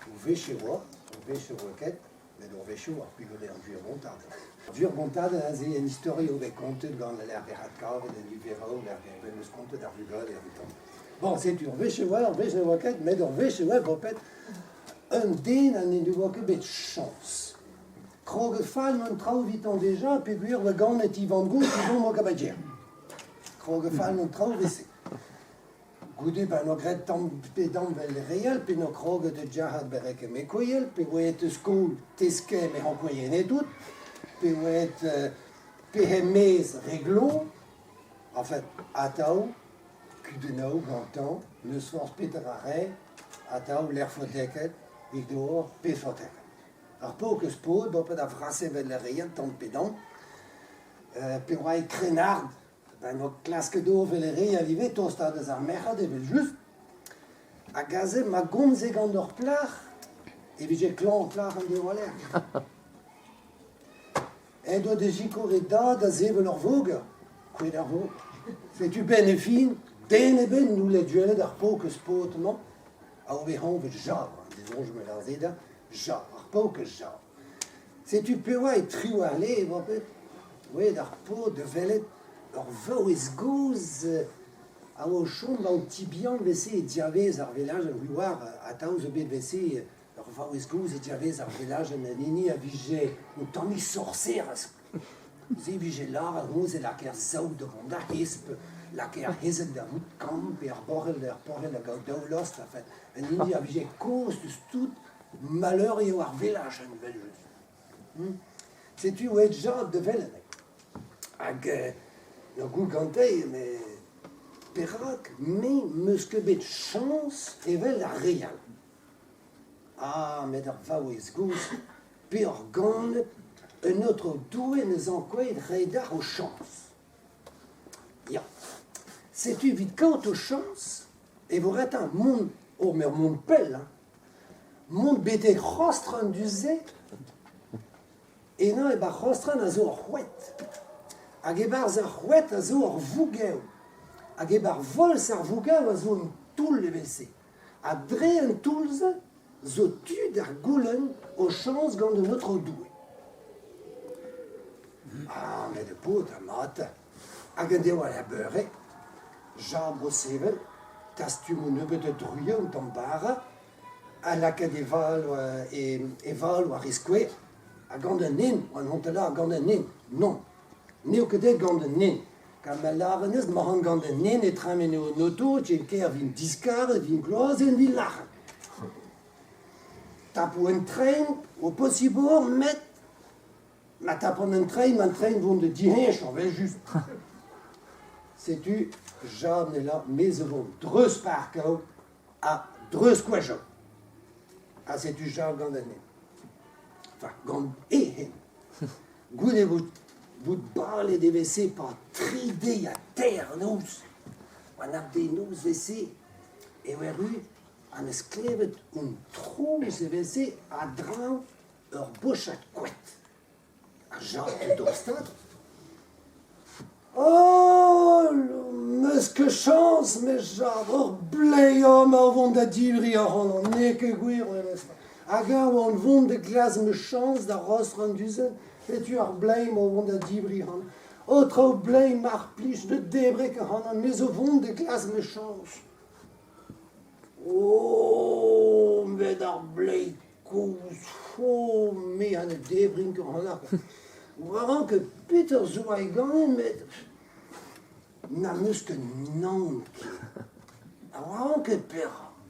Ur wech e oa, ur wech e oa ket, met ur wech e oa peogwir eo ar gwir gontadenn. Ar gwir gontadenn aze en istorioù bet kontet gant al lec'h adkavet en niveroù lec'h em eus kontet ar vugale evitañ. Bon, setu ur wech e oa, ur wech ne oa ket, met ur wech e oa boped un den ha n'en devoa ket bet chañs. Kroget fall an traoù evitañ dija peogwir oa ganet Ivan Gozh e Dom Okabadjer. Kroget fall an traoù 'veze. Goude pa 'noa graet tamm pe damm 'vel re all, pe 'noa kroget da jarc'hat berrek mekoiel, pe oa aet eus skol teske me ankouaien tout, pe oa aet pe e-maez re glo, enfin atav kudennoù gantañ, n'eus forzh petra a rae, atav lec'h foteket, digor pe foteket. Ar paotr eus paotr, boped a vrase 'vel re all tamm pe damm, pe oa aet krennard Ben oa klasket ober e re all ivez, tostaat eus ar merc'hed evel-just. Hag aze ma gomze gant ur plac'h e vije klañv plac'h an deiz war-lerc'h. Aet oa da sikour e dad da sevel ur voger, kouezhet ar voger. Setu benn e fin, den ebet n'houlle gwelet ar paotr eus paotr-mañ a oa bet anvet Jab, disoñj me lâr se da Jab, ar paotr eus Jab. Setu peoa e triwec'h le e oa bet aet ar paotr da welet ur vaouez gozh a oa o chom 'ba un ti bihan 'veze e diavaez ar velajenn. C'hwi 'oar atav zo bet 'veze ur vaouez gozh e diavaez ar velajenn, an hini a vije un tammig sorserez. Se 'vije lâret honnezh e lakaer saout da vont da hesp, lakaer ar c'hezeg da vout kamm pe ar borc'hell ar porc'hell da gaout daou lost. Enfin, an hini a vije kozh deus tout Malheur eo ar velajenn evel-just. Setu oa aet Jad da welet. Hag ur goul gante, met perak me 'meus ket bet chañs evel ar re all? Ah, met ar vaouez gozh, peoc'h ganet, un aotrou Doue 'neus ankouaet reiñ deoc'h ho chañs. Ya, setu evit kaout ho chañs e vo ret mont, oh mais mont pell, hein, Mont betek Rostren du-se, eno e-barzh Rostren a zo ur c'hoad. Hag e-barzh ar c'hoad a zo ur vougev. Hag e-barzh volz ar vougev a zo un toull evel-se. Ha dre an toull-se zo tu d'ar goulenn o chañs gant an Aotrou Doue. Ah, met e paotr, mat. Hag en devoa er beure, Jabr o sevel, dastum un nebeud a druilh un tamm bara, ha lakaat e val e val war e skouer, ha gant an nen, an hanter gant an nen, non, n'eo ket aet gant an nen. Gant ma lâran eus, ma ran gant an nen e tremen eo an oto, tien kêr vin diskaret, vin gloazet, vin lâret. Tapo un tren, o posibl, met Ma tapont un tren, an tren vont da diheñchañ evel-just. Setu Jeanne là, me zo vont dreuz parkoù ha dreuz koajoù. Ha setu Jeanne gant an hent. Enfin, gant e hent. Goude bout, bout balet evel-se 'pad tri deiz ha teir noz, an abdenoz 'veze e oa erru ha 'neus klevet un trouz evel-se a-dreñv ur bochad koad. Ar Jacques dostaat. Oh, 'meus ket chañs, me Jacques, ur bleiz amañ o vont da debriñ ac'hanon, n'eo ket gwir memestra. Hag eñ oan vont da glask ma chañs da rostr an du-se, setu ar bleiz o vont da debriñ ac'hanon. Oh, traoù bleiz, mar plij, ne debre ket ac'hanon, me zo vont da glask ma chañs. Oh, met ar bleiz kozh, oh, me ha ne debrin ket ac'hanoc'h. Oa ket Peter zo aet ganin met n'am eus ket naon ken. A oa ket perak.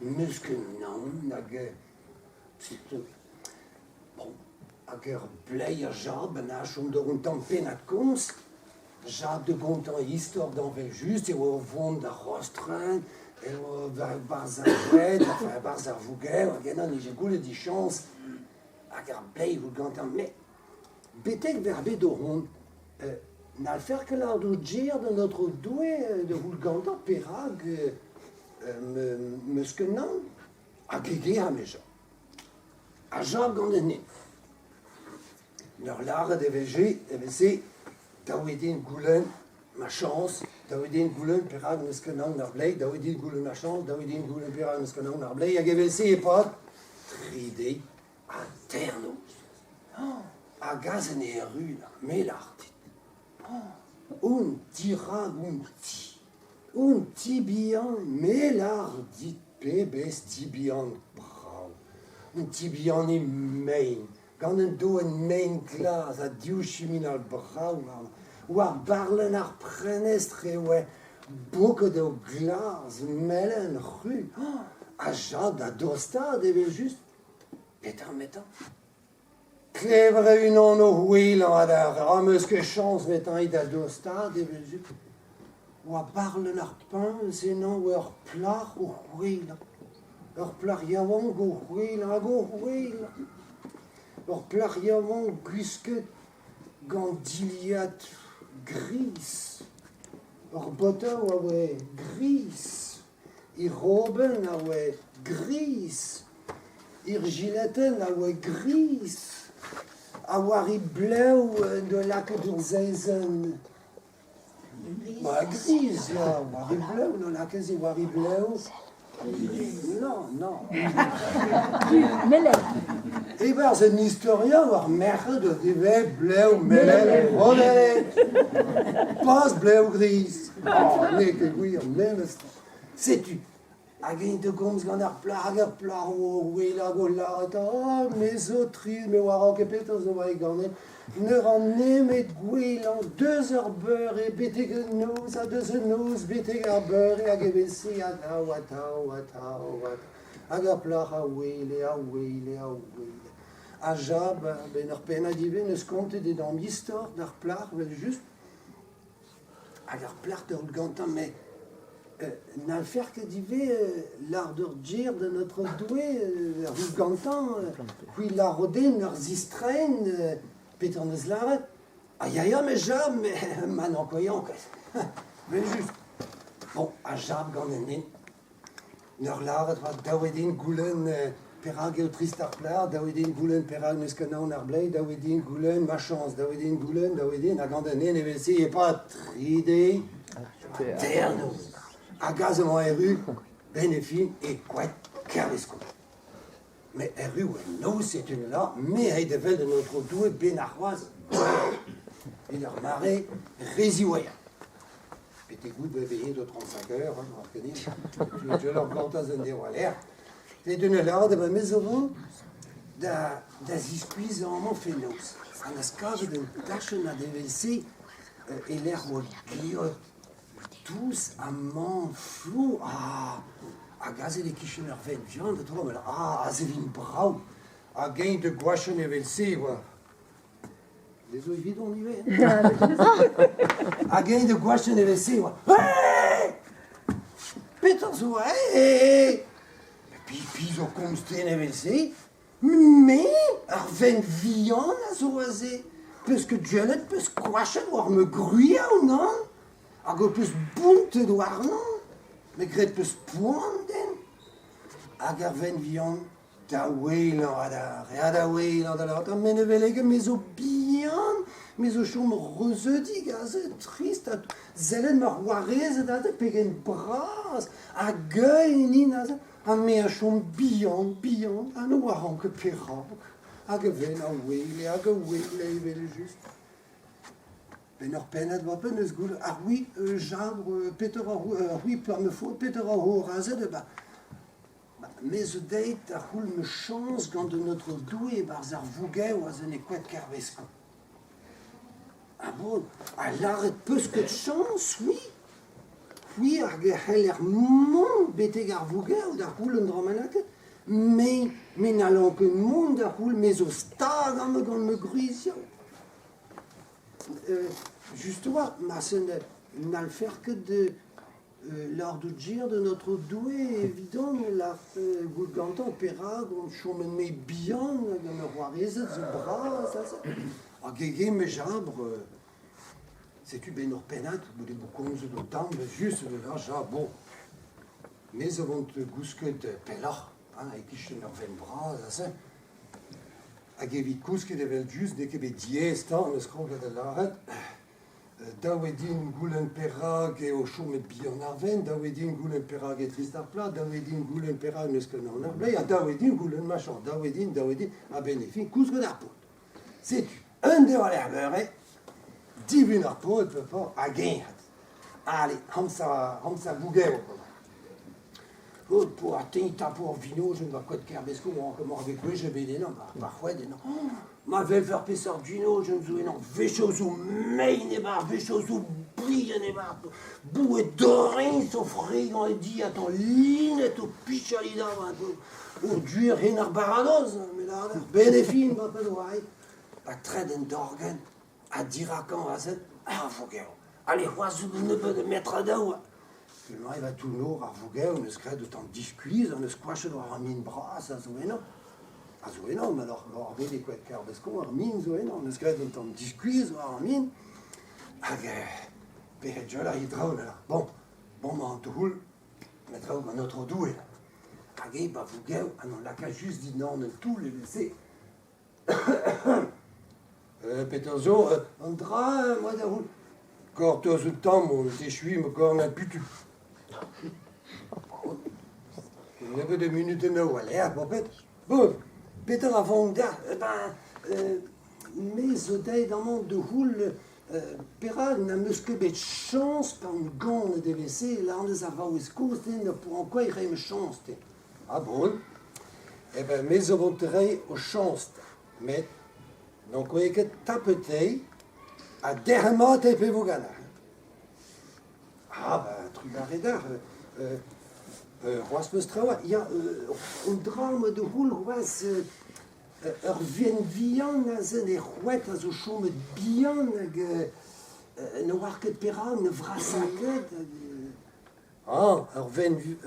N'eus ket naon nag setu. Bon, hag ur bleiz a Jab a chom d'ober un tamm pennad-komz. Jab da gontañ e istor dañvel-just e oa o vont da Rostren, e oa barzh ar bred, enfin barzh ar vougev, hag ennañ 'nije goulet e chañs. Hag ar bleiz 'voe gantañ met betek 'vec'h bet o vont n'hallfer ket lâret o ger d'an Aotrou Doue da c'houl gantañ perak 'meus ket naon. Hag e ger, 'mezañ. Ha Jab gant an hent. En ur lâret evel-se, evel-se, dav eo din goulenn Ma chañs, dav eo din goulenn perak n'eus ket aon ar bleiz, dav eo din goulenn ma chañs, dav eo din goulenn perak n'eus ket aon ar bleiz, hag evel-se e-pad tri deiz hanternoz. Hag aze ne erru na me 'lâr dit. On dirak un ti, un ti bihan, me 'lâr dit pebezh ti bihan brav. Un ti bihan e mein, gant un doenn mein glas ha div chiminal brav warnañ. War barlenn ar prenestr e oa boket eo glas, melen, ru. Ha Jad da dostaat evel-just. Petra 'metañ? Klevet e-unan o ouelañ adarre, ha 'm eus ket chañs 'metañ da dostaat evel-just. War barlenn ar puñs emañ oa ur plac'h o ouelañ. Ur plac'h yaouank o ouelañ hag o ouelañ. Ur plac'h yaouank gwisket gant dilhad gris. Ur botoù a oa gris. He robenn a oa gris. He jiletenn a oa gris. Ha war he blev en doa lakaet ur seizenn. Ba gris ya, war he blev, no lakaet se war he blev. Non, non. Melen. E-barzh un istoriañ war merc'hed o devez blev melen rodellet. Pas blev gris. Oh, n'eo ket gwir memes tra. Setu, hag eñ da gomz gant ar plac'h hag ar plac'h o ouelañ hag o lâret Ah, me zo trist, me 'oar ket petra zo war e ganet. Ne ran nemet gouelañ deus ar beure betek an noz ha deus an noz betek ar beure hag evel-se atav, atav, atav, atav. Hag ar plac'h a ouele, a ouele, a ouele. Ha Jab, a-benn ur pennad ivez, 'neus kontet e damm istor d'ar plac'h evel-just. Hag ar plac'h da c'hoût gantañ met n'hallfer ket ivez lâret ur ger da notre Doue da c'hoût gantañ c'hwi lâro din ur zistreiñ petra 'neus lâret Ah ya ya met Jab mais ma n'ankouaian ket evel-just. Bon ha Jab gant an den. 'N ur lâret 'oa dav eo din goulenn perak eo trist ar plac'h, dav eo din goulenn perak n'eus ket naon ar bleiz, dav eo din goulenn ma chañs, dav eo din goulenn, dav eo din ha gant an den evel-se e-pad tri deiz, hanternoz. Hag aze emañ erru 'benn e fin e koad Kervesko. Met erru oa noz setu là, me 'ray da welet an Aotrou Doue 'benn arc'hoazh evit ar mare re ziwezhañ. Betek-goût e veze do 35 eur, hein, war ket Tu leur gortoz un deiz war-lerc'h. Met un lâret e oa me zo vont da, da ziskuizhañ amañ fenoz. Ha n'eus kavet un dachenn evel-se e-lec'h oa geot dous ha man flour. Ah, hag aze e-kichen ur vein vihan da dro, ah, aze 'vin brav. Hag eñ da goachenn evel-se, oa. Me zo evidon ivez. Hag eñ da goachenn evel-se e oa Hey! Petra zo hey! Pipi zo komz den evel-se. Me, ar vent vihan a zo aze. Peus ket gwelet peus koachet war ma gwriañ, nann? Hag ho peus bountet warnañ? Me 'gred peus poan den. Hag ar vent vihan Da ouelañ adarre ha da ouelañ da lâret met ne wele ket me zo bihan, me zo chom reuzeudik aze, trist ha sellet ma c'hoarezed aze pegen bras hag eün int aze ha me a chom bihan, bihan ha ne oaran ket perak hag evel a ouele hag a ouele evel-just. Benn ur pennad 'oa bet neus goulenn ar oui Jabr petra ar oui peoc'h me faot petra ho razhed ba Me zo deuet da c'houll ma chañs gant an Aotrou Doue e-barzh ar vougev aze e koad Kerveskañ. Ah bon, ha lâret 'peus ket chañs, c'hwi? C'hwi hag e c'heller mont betek ar vougev da c'houll un dra bennaket? Me, me n'hallan ket mont da c'houll, me zo stag amañ gant ma gwrizioù. Just a-walc'h, marse n'hallfer ket Lâret de notre Doue evidon lâret goût gantañ perak on chomet-me bihan gant ma c'hoarezed zo bras aze. Hag eo me jabr, setu benn ur pennad goude bout komzet un tamm just ja bon. Me zo vont gousket pelloc'h hein, e-kichen ur vent bras aze. Hag evit kousket evel-just n'eo ket bet diaes tamm, eus kroget da lâret. Dav eo din goulenn perak eo chomet bihan ar vent, dav eo din goulenn perak eo trist ar plac'h, dav eo din goulenn perak n'eus ket an ar bleiz, ha dav eo din goulenn machin, dav eo din, dav eo din, a-benn e fin koulz gant ar paotr. Setu, un deiz war-lerc'h beure, dibun ar paotr pep hag eñ Ale, amzer amzer vougev bremañ. Oh, pour atteindre tapo ar vinojenn 'ba koad Kerbesko 'oan ket mort bet gwech ebet ennañ, 'ba ar c'hoad ennañ. Ma welfer peseurt vinojenn zo ennañ, wechoù zo mein e-barzh, wechoù zo brien e-barzh, boued dreñs o fregañ e di atañ linet o pichal e daouarn, o duer hen ar baradoz, me lâr 'benn e fin 'ba pet oa aet. Ha tret en dorgenn, Ha dirakañ aze, ar vougev. Ale c'hoazh un nebeud metradoù. Emañ eva toull-nor ar vougev n'eus graet o tamm diskuizh, an eus koachet war ar min bras a zo eno. A zo eno, met ar bet e koad Kerbesko, ar min zo eno, n'eus graet un tamm diskuizh war ar min. Hag pec'hed jol he draoù là. Bon, bon 'mañ an toull, met traoù gant Aotrou Doue. Hag eo ba vougev, ha n'on laka just dindan un toull evel-se. Petra zo an dra moi da c'hoût. Gortoz un tamm on echuiñ ma kornad butu. Un nebeud a munutennoù a-lec'h bepred. Bon, petra a vank deoc'h? Eh ben, me zo deuet amañ da c'houl perak n'am eus ket bet chañs pa on ganet evel-se, lâr-neus ar vaouez kozh din pour ankouaat e raemp chañs din. Ah bon? Eh ben me zo vont reiñ ho chañs met n'ankouae ket tapet dezhi ha derc'hel mat eo pe vo ganeoc'h. Ah ben trugarez deoc'h c'hoazh 'peus traoù ya un dra 'ma da c'houl c'hoazh ur venn vihan aze ne c'hwet a zo chomet bihan hag ne oar ket perak ne vrasa ket hag Ah, ur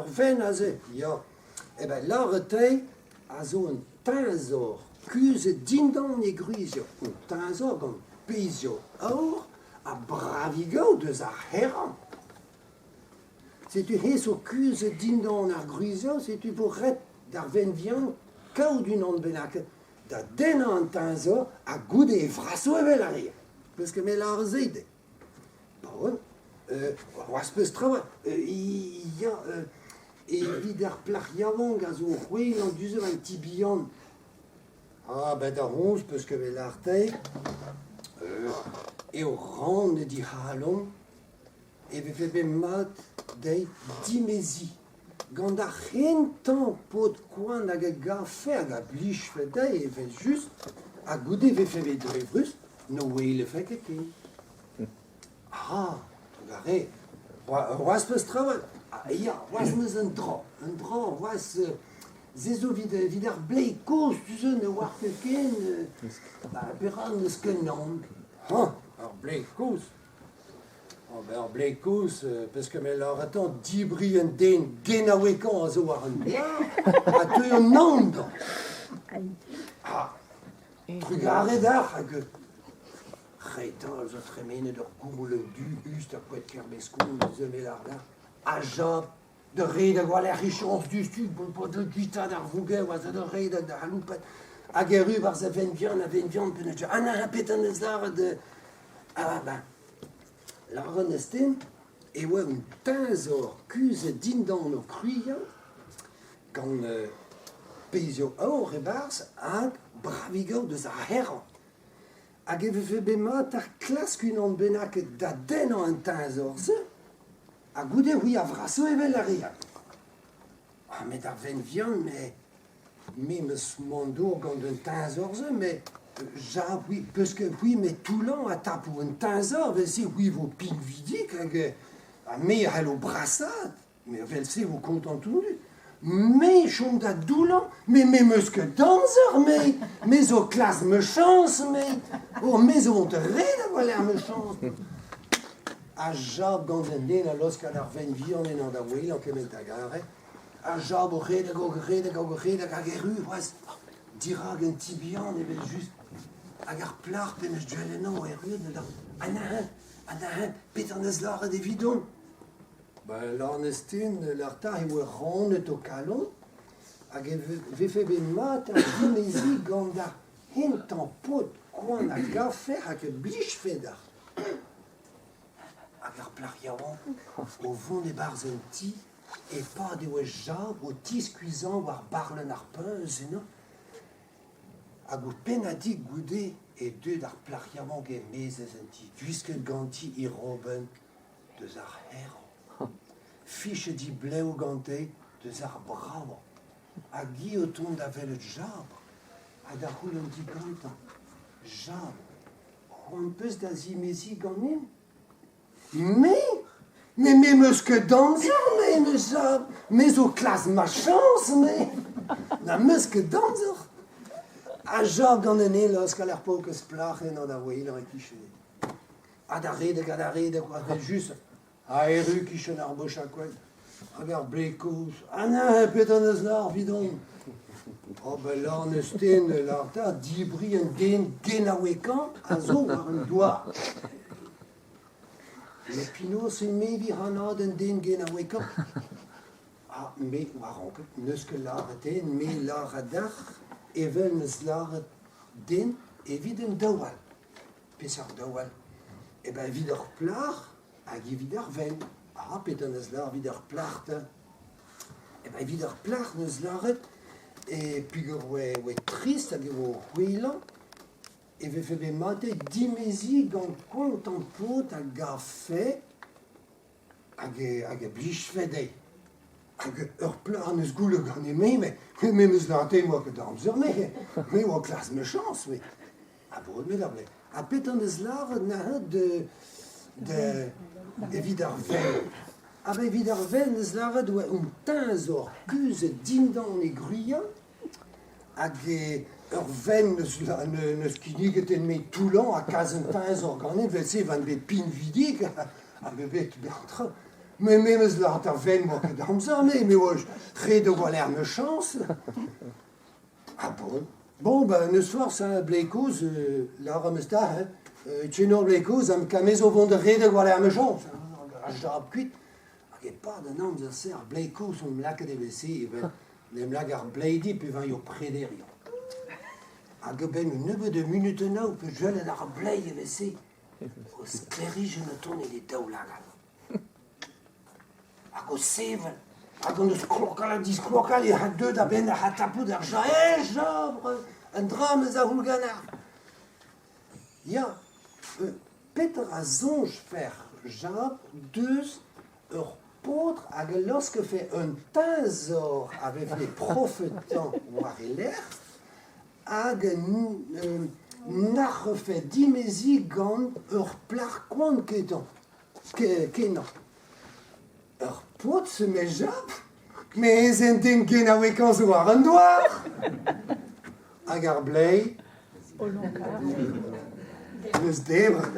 venn aze, ya. Eh ben lâret eo a zo un teñzor kuzhet dindan e gwrizioù. Un teñzor gant pezhioù aour ha bravigoù deus ar c'haerañ. Setu hennezh zo kuzhet dindan ar gwrizioù, setu vo ret d'ar venn vihan kaout unan bennak da dennañ an teñzor ha goude e vraso evel ar re all. Peus ket me lâret se dit. Bon, c'hoazh 'peus traoù ya evit ar plac'h yaouank a zo o c'hwelañ du-se 'ba an ti bihan. Ah ben da c'hoñs 'peus ket bet lâret eo rannet he c'halon e vefe bet mat dezhi dimeziñ gant ar c'hentañ paotr koant hag a gavfe hag a blijfe dezhi evel-just ha goude e vefe bet eürus ne welefe ket ken. Ah, trugarez. C'hoazh 'peus traoù Ah ya, c'hoazh 'meus un dra. Un dra, c'hoazh se zo evit ar bleiz kozh du-se ne oar ket ken ba perak n'eus ket naon. Hañ, ar bleiz kozh. Ar bleiz kozh, peus ket me lâretañ debriñ un den genaouekañ a zo war an douar ha teuy an naon d'añ. Ah, trugarez deoc'h hag Retañ zo tremenet ur goumoulenn du us da koad Kerbeskoun eus Melardin. Ha Job, da redek war-lerc'h e chañs diouzhtu, da guitaat ar vougev ha da redek da c'haloupat. Hag erru barzh a venn-vihan, a venn-vihan, penaos ah na petra 'neus lâret ah ben, lâret 'neus din e oa un teñzor kuzhet dindan ho kwriañ gant pezhioù aour e-barzh hag bravigoù deus ar c'haerañ. Hag e vefe bet mat ar klask unan bennaket da dennañ an teñzor-se ha goude c'hwi a vraso evel ar re all. Ah met ar venn vihan, me me 'meus mont dour gant un teñzor-se, met ja c'hwi peus ket c'hwi met toullañ ha tapout un teñzor evel-se c'hwi 'vo pinvidik hag ha me a c'hello brasaat. Mais evel-se e vo kontant tout Me chom da doullañ, met me 'meus ket amzer, me Me zo klask ma chañs, me Oh, me zo vont ret a-walc'h ma chañs. Ha Jab gant un den a laoskad ar venn vihan ennañ da ouelañ kement a gare. Ha Jab o redek, o redek, o redek hag erru c'hoazh dirak un ti bihan evel-just. Hag ar plac'h p'en deus gwelet ennañ erruet da Ha neuze, ha neuze, petra 'neus lâret evidon? Ben Lannestin, lâr 'ta e oa rannet ho kalon hag e vefe bet mat ar dimeziñ gant ar c'hentañ paotr koant a gavfec'h hag a blijfe deoc'h. Hag ar plac'h yaouank o vont e-barzh un ti e-pad e oa Jab o tiskuizhañ war barlenn ar puñs eno. Hag ur pennadig goude e deu ar plac'h yaouank er-maez eus an ti, gwisket ganti he robenn deus ar c'haerañ. Fichet he blev gante deus ar bravañ. Hag hi o tont da welet Jab ha da c'houlenn digantañ, Jab, c'hoant 'peus da zimeziñ ganin? Me? Mais me 'meus ket amzer, me, eme Jab. Me zo klask ma chañs, me. Na 'meus ket amzer. Ha Jab gant un elask a lec'h paourkaezh plac'h ennañ da ouelañ e-kichen. Ha da redek ha da redek war evel-just ha erru kichen ar bochakoed hag ar blez kozh. Ha neuze petra 'neus lâr 'vidon? Oh ben lâr 'neus den lâr 'ta debriñ un den genaouekañ a zo war an douar. Met penaos emevi rannañ un den genaouekañ? Ha me 'oa ranket, n'eus ket lâret den, me 'lâra deoc'h evel 'neus lâret den evit un daou all. Peseurt daou all? Eh ben evit ur plac'h hag evit ar wenn. Ah, petra 'neus lâret evit ur plac'h 'ta? Eh ben evit ur plac'h 'neus lâret e peogwir oa trist hag e oa o c'hwelañ e vefe bet mat dezhi dimeziñ gant koantañ paotr a gavfe hag hag a blijfe dezhi. Hag ur plac'h 'neus goulet ganin-me, met me 'meus lâret 'oa ket amzer me, me 'oa klask ma chañs, me. Ha bon, met ar blez. Ha petra 'neus lâret neuze de, de, evit ar wenn? Ha ben evit ar wenn 'neus lâret 'oa un teñzor kuzhet dindan e gwriañ Hag ur wenn 'neus kinniget en-me toullañ ha kas un teñzor ganin evel-se e van bet pinvidik ha me bet an traoù. Me memes lâret ar wenn 'oa ket amzer me, me 'oa ret a-walc'h ma chañs. Ah bon? Bon ben n'eus forzh hein, blez kozh, lâr am eus 'ta hein, tchenor blez kozh am ka me zo vont da redek war-lerc'h ma chañs. Ha jab kuit. Hag e-pad an amzer-se ar blez kozh omp lakaet evel-se evel En em lak ar bleidi pe vañ o prederiañ. Hag a-benn un nebeud a munutennoù pe gwelet ar bleiz evel-se o sklêrijenn o tont en e daoulagad. Hag o sevel, hag an eus klokal ha disklokal e c'hall deuet a-benn da tapout ar jañ, un dra 'm eus a c'houl ganeoc'h. Ya, petra a soñjfec'h, Jab, deus ur paotr hag a laoskfe un teñzor a vefe profetañ war e lerc'h hag nac'hfe dimeziñ gant ur plac'h koant kenañ. Ur paotr, eme Jab, mes un den genaouekañ zo war an douar. Hag ar bleiz 'neus debret.